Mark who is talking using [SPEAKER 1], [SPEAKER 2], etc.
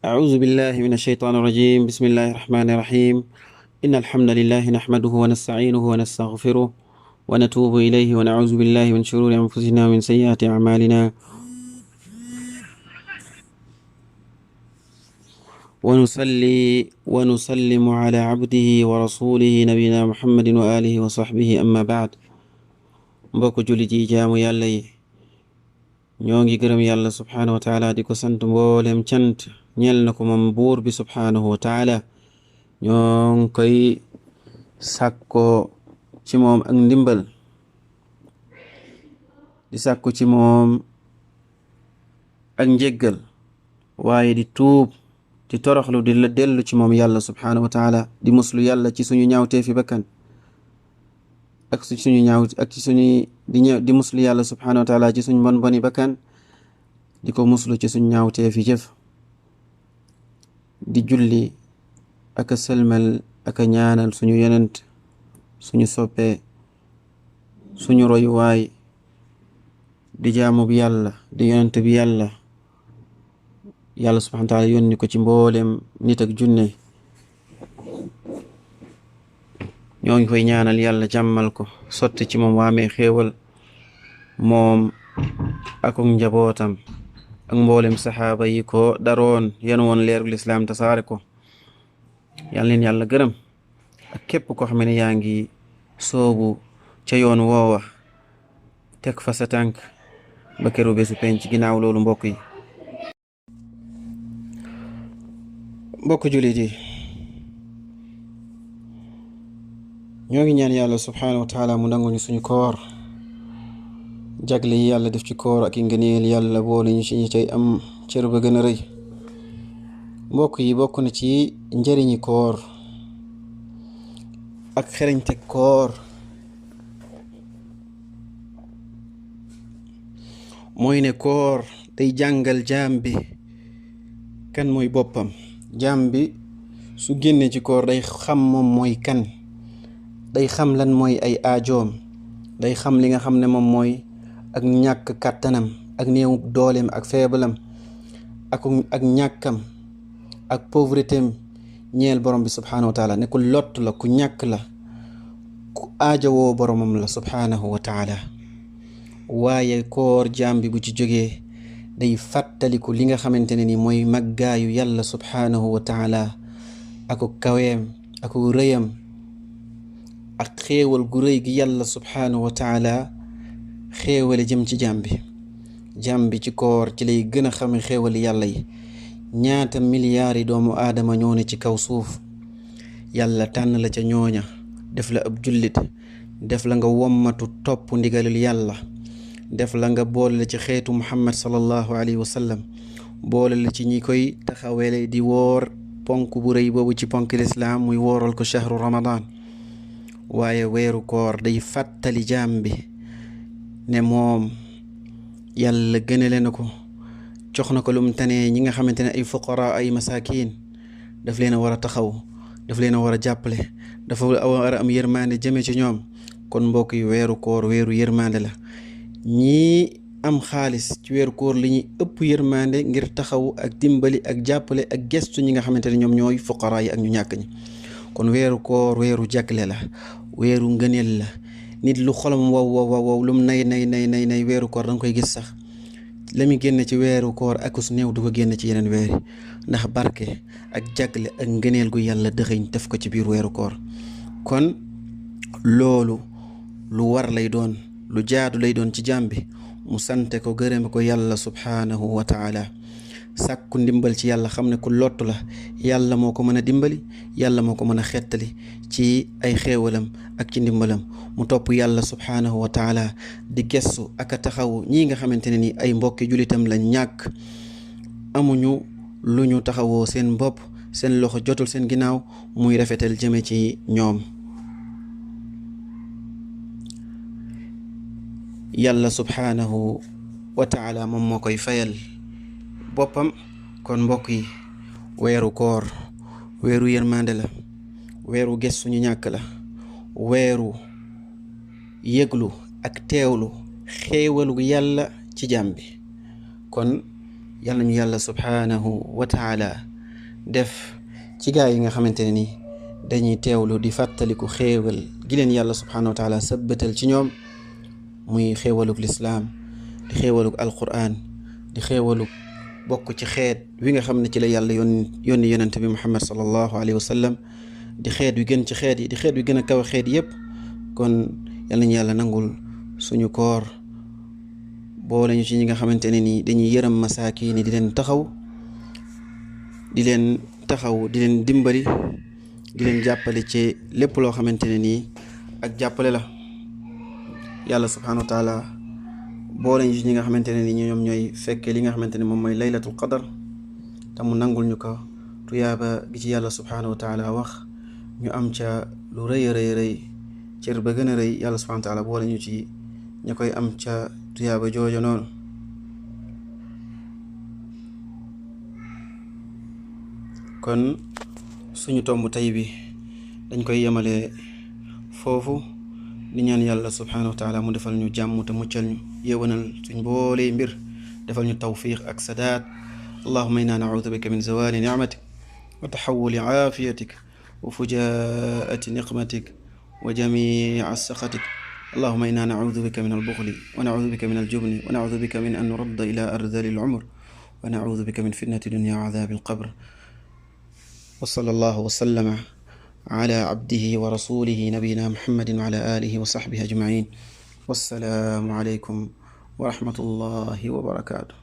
[SPEAKER 1] أعوذ بالله من الشيطان الرجيم. بسم الله الرحمن الرحيم. إن الحمد لله نحمده ونستعينه ونستغفره ونتوب إليه ونعوذ بالله من شرور أنفسنا ومن سيئات أعمالنا ونصلي ونسلم على عبده ورسوله نبينا محمد وآله وصحبه أما بعد. mbokk jullit yi jaamu yàlla yi ñoo ngi gërëm yàlla subhaanahu wa taala di ko sant mboolem cant ñeel na ko moom buur bi subhaanahu wa taala. ñoo ngi koy sàkko ci moom ak ndimbal di sàkko ci moom ak njéggal waaye di tuub di toroxlu di la dellu ci moom yàlla subhaanahu wa taala di muslu yàlla ci suñu ñaawtee fi bakkan ak suñu ñaaw ak ci suñu di muslu yàlla subhaanahu wa taala ci suñu bon boni bakkan di ko muslu ci suñu ñaawtee fi jëf di julli ak a sëlmal ak a ñaanal suñu yonent suñu soppee suñu royuwaay di jaamu bi yàlla di yonent bi yàlla subhaanahu wa taala yónni ko ci mboolem nit ak junne. ñoo ngi koy ñaanal yàlla jàmmal ko sotti ci moom waamee xéewal moom ak njabootam ak mboolem saxaaba yi ko daroon yan woon leerul islaam tasaare ko. yal leen yàlla gërëm ak képp koo xam ne yaa ngi soobu ca yoon woowa teg fa sa tànk ba keru bésu penc. ginnaaw loolu mbokk jullit yi ñoo ngi ñaan yàlla subhaanahu wa taala mu nanguñu suñu koor, jagle yi yàlla def ci koor ak i ngëneel yàlla boole ñu ci ñi tey am cër ba gën a rëy. mbokk yi bokk na ci njëriñi koor ak xereñte koor mooy ne koor day jàngal jaam bi kan mooy boppam. jaam bi su génnee ci koor day xam moom mooy kan, day xam lan mooy ay aajoom, day xam li nga xam ne moom mooy ak ñàkk kàttanam ak néew dooleem ak feebalam ak ñàkkam ak pauvretéem ñeel borom bi subhaanahu wa taala ne ku lott la, ku ñàkk la, ku aajowoo boromam la subhaanahu wa taala. waaye koor jaam bi bu ci jógee day fàttaliku li nga xamante ne ni mooy màggaayu yàlla subhaanahu wa taala aku kaweem aku rëyam ak xéewal gu rëy gi yàlla subhaanahu wa taala xéewale jëm ci jaam bi ci koor ci lay gën a xame xéewali yàlla yi. ñaata milliards yi doomu aadama ñoo ne ci kaw suuf, yàlla tànn la ca ñooña def la ab jullit, def la nga wommatu topp ndigalul yàlla, def la nga boole la ci xeetu muhammad sallallahu alayhi wa sallam, boole la ci ñi koy taxawele di woor ponk bu rëy boobu ci ponk lislaam muy wooral ko shahru ramadan. waaye weeru koor day fàttali jaam bi ne moom yàlla gënale na ko, jox na ko lu mu tanee ñi nga xamante ne ay fuqara ay masakin, daf leen a war a taxaw, daf leen a war a jàppale, dafa war a am yërmande jëme ci ñoom. kon mbokk yi weeru koor weeru yërmande la. ñii am xaalis ci weeru koor li ñuy ëpp yërmande ngir taxaw ak dimbali ak jàppale ak gestu ñi nga xamante ne ñoom ñooy fuqara yi ak ñu ñàkk ñi. kon weeru koor weeru jagle la, weeru ngëneel la. nit lu xolam wow lum nay weeru koor danga koy gis sax la muy génn ci weeru koor akus néew du ko génn ci yeneen weer yi, ndax barke ak jagle ak ngëneel gu yàlla dëxëñ def ko ci biir weeru koor. kon loolu lu war lay doon, lu jaadu lay doon ci jaam bi mu sante ko gërëm ko yàlla subhaanahu wa taala, sàkku ndimbal ci yàlla, xam ne ku lottu la, yàlla moo ko mën a dimbali, yàlla moo ko mën a xettali ci ay xéewalam ak ci ndimbalam. mu topp yàlla subhaanahu wa taala di gestu ak a taxaw ñii nga xamante ne ni ay mbokki julitam la ñàkk, amuñu lu ñu taxawoo seen bopp, seen loxo jotul seen ginnaaw, muy rafetal jëme ci ñoom. yàlla subhaanahu wa taala moom moo koy fayal boppam. kon mbokk yi weeru koor weeru yërmande la, weeru gestu ñu ñàkk la, weeru yëglu ak teewlu xéewalu yàlla ci jaam bi. kon yàlla ñu yàlla subhaanahu wa taala def ci gaa yi nga xamante ne ni dañuy teewlu di fàttaliku xéewal gi leen yàlla subhanahu wa taala sëbbatal ci ñoom muy xéewaluk lislaam di xéewaluk alquran di xéewaluk bokk ci xeet wi nga xam ne ci la yàlla yónni yonent bi muhammad sallallahu alayhi wa sallam di xeet wi gën ci xeet yi di xeet wi gën a kaw xeet yépp kon yal nañu yàlla nangul suñu koor boole ñu ci ñi nga xamante ne ni dañuy yërëm masaakiin yi di leen taxaw di leen dimbali di leen jàppale ci lépp loo xamante ne nii ak jàppale la yàlla subhanahu wa taala boole ñu ci ñi nga xamante ne ni ñoom ñooy fekkee li nga xamante ne moom mooy laylatul qadar te mu nangul ñu ko tuyaaba gi ci yàlla subhanahu wa taala wax ñu am ca lu rëy a rëy rëy cër ba gën a rëy yàlla subhanahu wa taala boole ñu ci ña koy am ca tuyaaba joojo noonu kon suñu tomb tey bi dañ koy yemale foofu di ñaan yàlla subhanahu wa taala mu defal ñu jàmm te muccal ñu yéwanal suñ boolee mbir defal ñu tawfiq ak sadaat allahumma inna na'udhu bika min zawali ni'matik wa tahawuli aafiyatik wa fujaati niqmatik wa jamii sakhatik اللهم إنا نعوذ بك من البخل ونعوذ بك من الجبن ونعوذ بك من أن نرد إلى أرذل العمر ونعوذ بك من فتنة الدنيا وعذاب القبر وصلى الله وسلم على عبده ورسوله نبينا محمد وعلى آله وصحبه أجمعين والسلام عليكم ورحمة الله وبركاته.